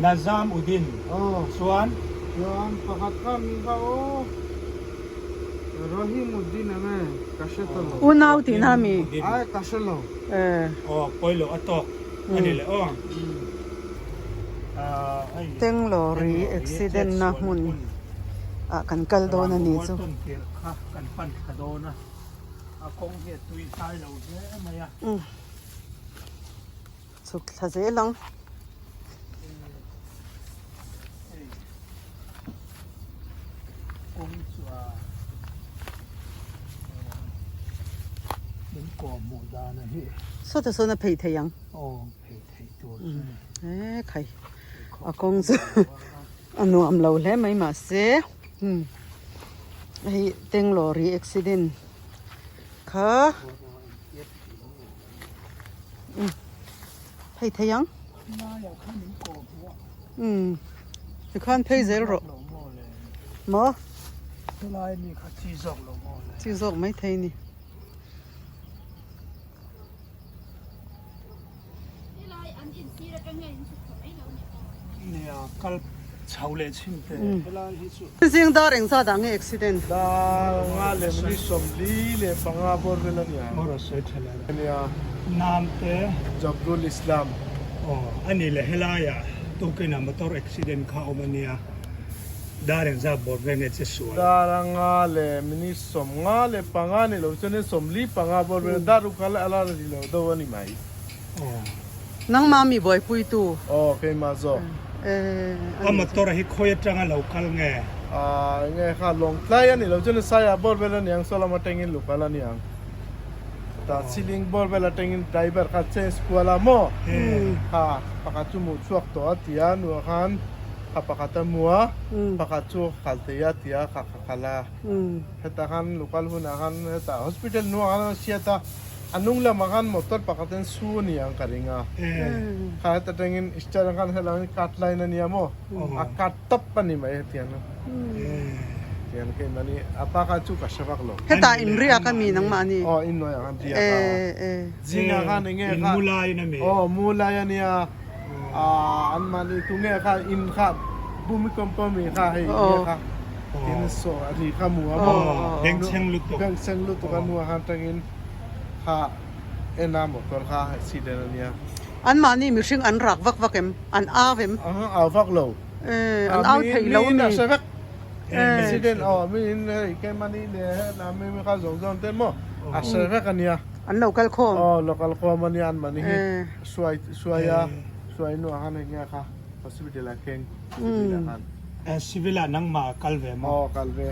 Nazam Uddin chuan. Chuan pakhat kha mi kha aw Rahim Uddin ang e ka hre ta lo. Unau tihna mi? Ai ka hre lo. Aw pawi loh a tawk a ni leh aw. Tenglawri accident na hmun ah kan kal dawn a ni chu. Kha kan pan thla dawn a, a kawng hi a tui hlai lo hle mai a. Chhuk thla zel ang. Sawta sawn a phei thei ang. E khai a kawng chu a nuam lo hle mai mahse hei Tenglawri accident kha. Phei thei ang. Umm tikhan phei zel rawh. Maw? Chi zawk mai thei ni. Zing dar eng zat ah nge accident? Dar nga leh minute 45 bawr vel a nia. Nia. Namte. Jabrul Islam. Aw a ni leh helaiah tukin ah motor accident kha awm a nia. Dar eng zat bawr vel nge che sual? Dar nga leh minute 55 ni lo chuanin 45 bawr vel dar uk kha la la ri lo deuh a ni mai. Nangmah mi buaipuitu. Aw keimah zawk. A motor hi khawi atanga lo kal nge? Aaa enge kha Lawngtlai a ni lo chuan Saia bawr vel a niang saw lam atangin lo kal a niang. Tah Siling bawr vel atangin driver kha change kual a maw? Kha pakhat chu hmuh chhuak tawh a ti a nuah khan kha pakhat a hmu a pakhat chu khal thei a ti a kha kha khal a. Hetah khan lo kal hunah khan hetah hospital hnuah khan a hriat a. A hnung lamah khan motor pakhat in su a ni ang ka ring a. Kha heta tangin steering khan helai hi cut line a nia maw? A cut tawp a ni mai hetiang a. Tiang khi mani a pa kha chu ka hre vak lo. Hetah in riak a mi nangmah ni? Aw in hnuaiah khan riak a. Zingah khan enge kha. In mu lai in a mi? Aw mu lai a nia. An mahni tunge kha in kha bumi company kha hei nge kha tin saw a ri kha mu a maw? Bengchheng lutuk. Bengchheng lutuk a hnuah khan tangin. Kha ena motor kha accident a nia. An mahni mihring an rak vak vak em? An au em? Aha au vak lo. Eh an au thei lo mi. Mi in a hre vek. Accident aw mi in hei keimahni leh heta mi mi kha zawng zawng te maw a hre vek a nia. An lo kal khawm. Aw lo kal khawm a nia an mahni hi hruai hruai a hruai hnuah khan hei nge kha hospital ah keng civil ah khan. Civil ah nangmah a kal ve maw? Aw kal ve.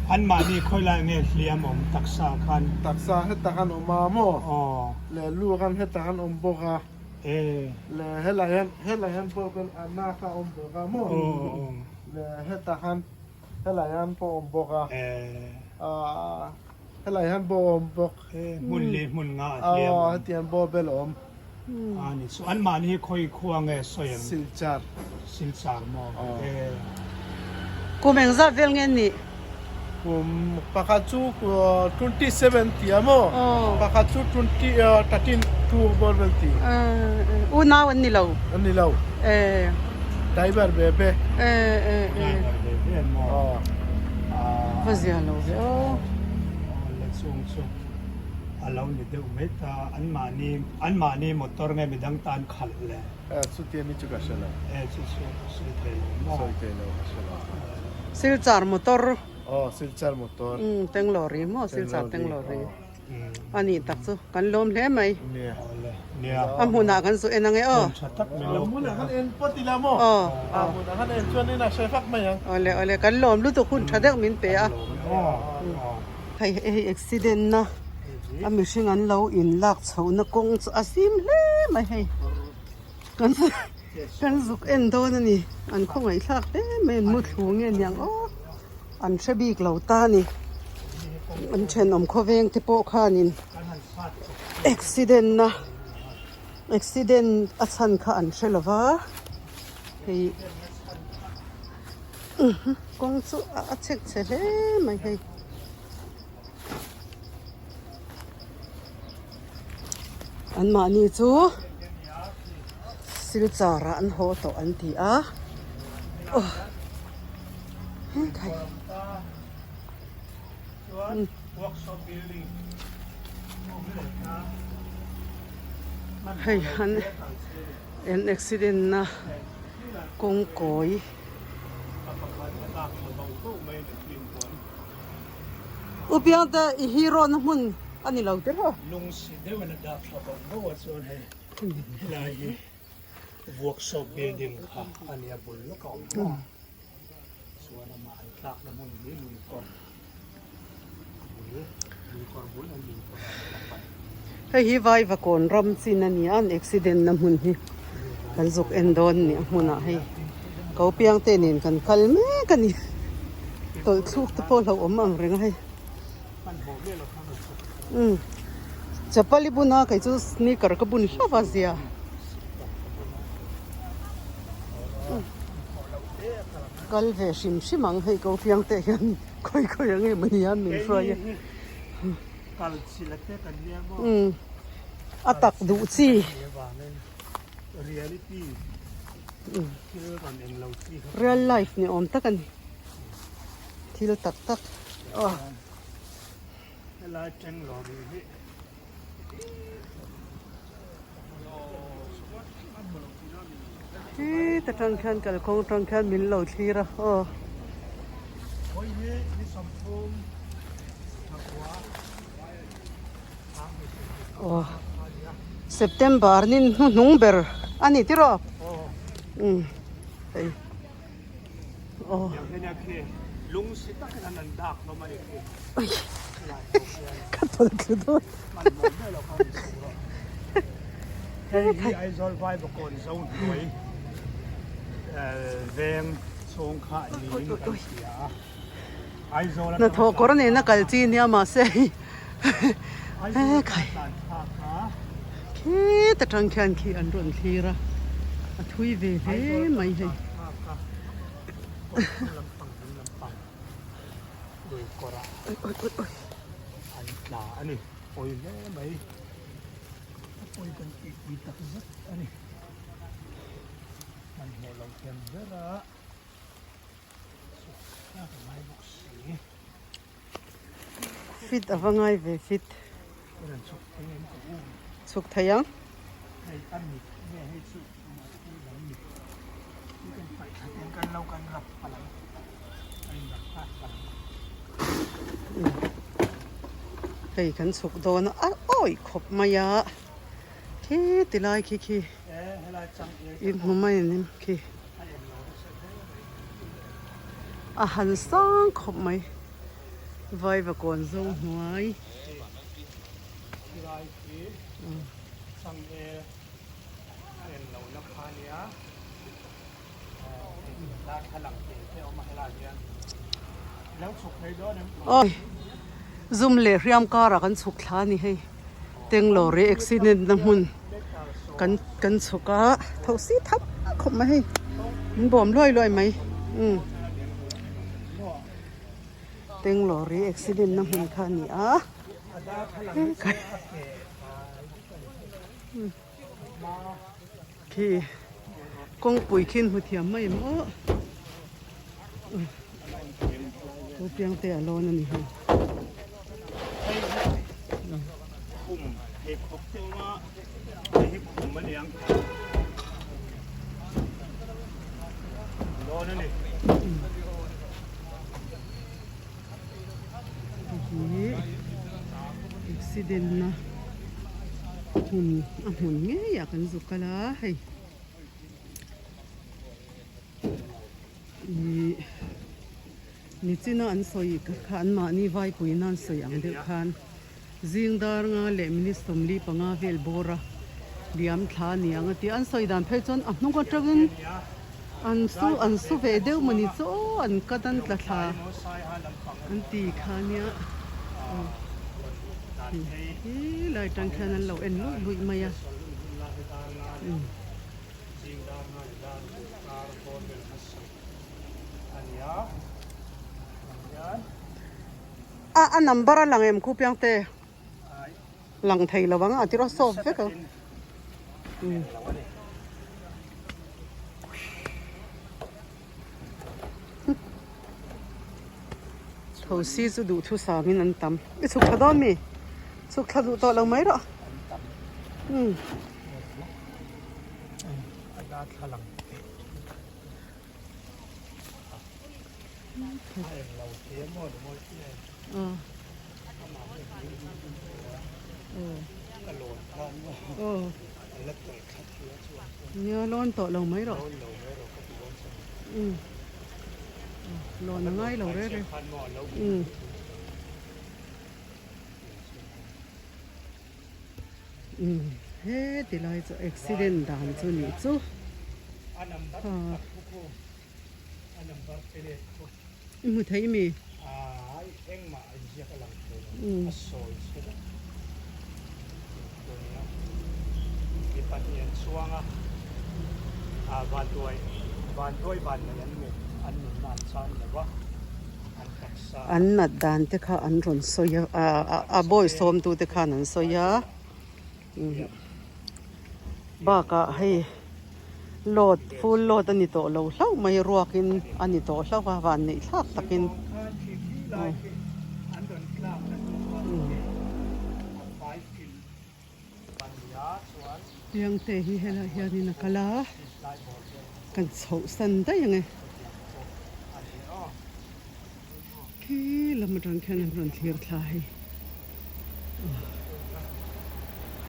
An mahni khawi lai nge hliam awm taksa khan? Taksa heta khan awm a maw? Aw. Le lu khan heta khan awm bawk a. E. Le helai hian helai hian pawh khan a na kha awm bawk a maw? Aw. Le heta khan helai hian pawh awm bawk a. E. Aaa helai hian pawh awm bawk. E hmun leh hmun nga a hliam awm. Aw hetiang pawh bel awm. A ni chu anmahni hi khawi khua nge sawi ang? Silchar. Silchar maw? E. Kum engzat vel nge nih? Kum pakhat chu 27 tia maw? Pakhat chu 13 two bawr vel ti. Unau an ni lo? An ni lo. E. Driver ve ve. E e e. Driver ve ve maw? Va zia lo ve aw. Le chung chu. A lo ni deuh mai ta, anmahni anmahni motor nge midang tan khalh le? Eh chutia ni chu ka hre lo. Eh chu chu sawi thei lo maw? Sawi thei lo ka hre lo. Silchar motor. Aw Silchar motor. Umm Tenglawri maw Silchar Tenglawri. A nih tak chu kan lawm hle mai. Nia. Nia. A hmunah kan zu en ange aw. Hmun tha tak min lo. A hmunah khan en pawt ila maw? Aw. A hmunah khan en chuan in a hre vak mai ang. Awle awle kan lawm lutuk hun tha deuh min pe a. Kan lawm e aw. Hei hei accident na a mihring an lo in lak chho na kawng chu a zim hle mai hei kan kan zuk en dawn a ni an khawngaih thlak hle mai an mu thlu nge niang aw an hre bik lo ta a ni an thenawm khawveng te pawh khanin accident na accident a chhan kha an hre lo va hei. Kawng chu a chhek chhe hle mai hei. An mahni chu Silchar ah an haw tawh an ti a aw hekhai hei an an accident na kawng kawi. U Piangte i hero na hmun a ni lo tir ho. Lungsi deuh in a dak thla bawk bawk a chuan hei helai hi workshop building kha a nia bul lawk a awm a chuan amah an tlakna hmun hi luikawr bul luikawr bul an luikawr ah an tlak a. Hei hi Vaivakawn ram chin a ni a an accident na hmun hi kan zuk en dawn a ni a hmunah hei ko Piangte nen kan kal mek a ni tawlh thluk te pawh hlauhawm ang reng a hei. Umm chapal i bun a kei chu sneaker ka bun hlauh a zia. Kal ve hrim hrim ang hei ko fiang te hian khawi khawi ang em ania min hruai a. Umm a tak duh chi. Real life ni awm tak a ni. Thil tak tak aw. Helai teng lawri hi Khi ta tang khian kalkawng tang khian min lo thlir a aw. Aw September nin hnuhnung ber a ni tiraw? Umm hei. Ka tawlh thlu dawn. Hei hi Aizawl Vaivakawn zo hnuai veng chhung kha niin kan hria a. Aizawl atanga Hnathawh kawr nena kal chi nia mahse hei Khit atang khian khi an rawn thlir a, a thui ve hle mai hei. Fit a va ngai ve fit. Chhuk thei ang. Hei kan chhuk dawn a awi khawp mai a khi ti lai khi khi in hmu mai a ni khi a han sang khawp mai. Vaivakawn zo hnuai. Awi zum leh hriam karah kan chhuk thla a ni hei Tenglawri accident na hmun kan kan chhuk a tho si thap khawp mai hei min bawm luai luai mai umm. Tenglawri accident na hmun kha a ni a khi kawngpui khi hmu thiam mai em aw chu piang te a lawn a ni hei. Hi accident na hmun a hmun ngei ah kan zuk kal a hei ihh nichina an sawi kha an mahni vaipui in an sawi ang deuh khan. Zing dar nga leh minute 45 vel bawr a liam thla a ni ang a ti a, an sawi dan phei chuan a hnung atangin an su an su ve deuh mawni chu aw an cut an tla thla an ti kha nia aw hi lai atang khian an lo en luih luih mai a. A a number a lang em khu piang te lang thei lo ang a tiraw solve vek ang. Thosi chu duhthusam in an tam. I chhuk thla dawn mi? Chhuk thla duh tawh lo mai rawh. Umm. Nia lawn tawh lo mai rawh. Umm. Lawn a ngai lo reng reng. Umm. Umm he ti lai chu accident dan chu nih chu ha i hmu thei mi umm An nat dan te kha an rawn sawi a a bawi sawm tu te khan an sawi a bakah hei load full load a ni tawh lo hlauh mai ruak in a ni tawh hlauh a van neih thlak takin. Piangte hi helaiah hianin a kal a, kan chhoh san daih ang e. Khi lam atang khian an rawn thlir thla hei.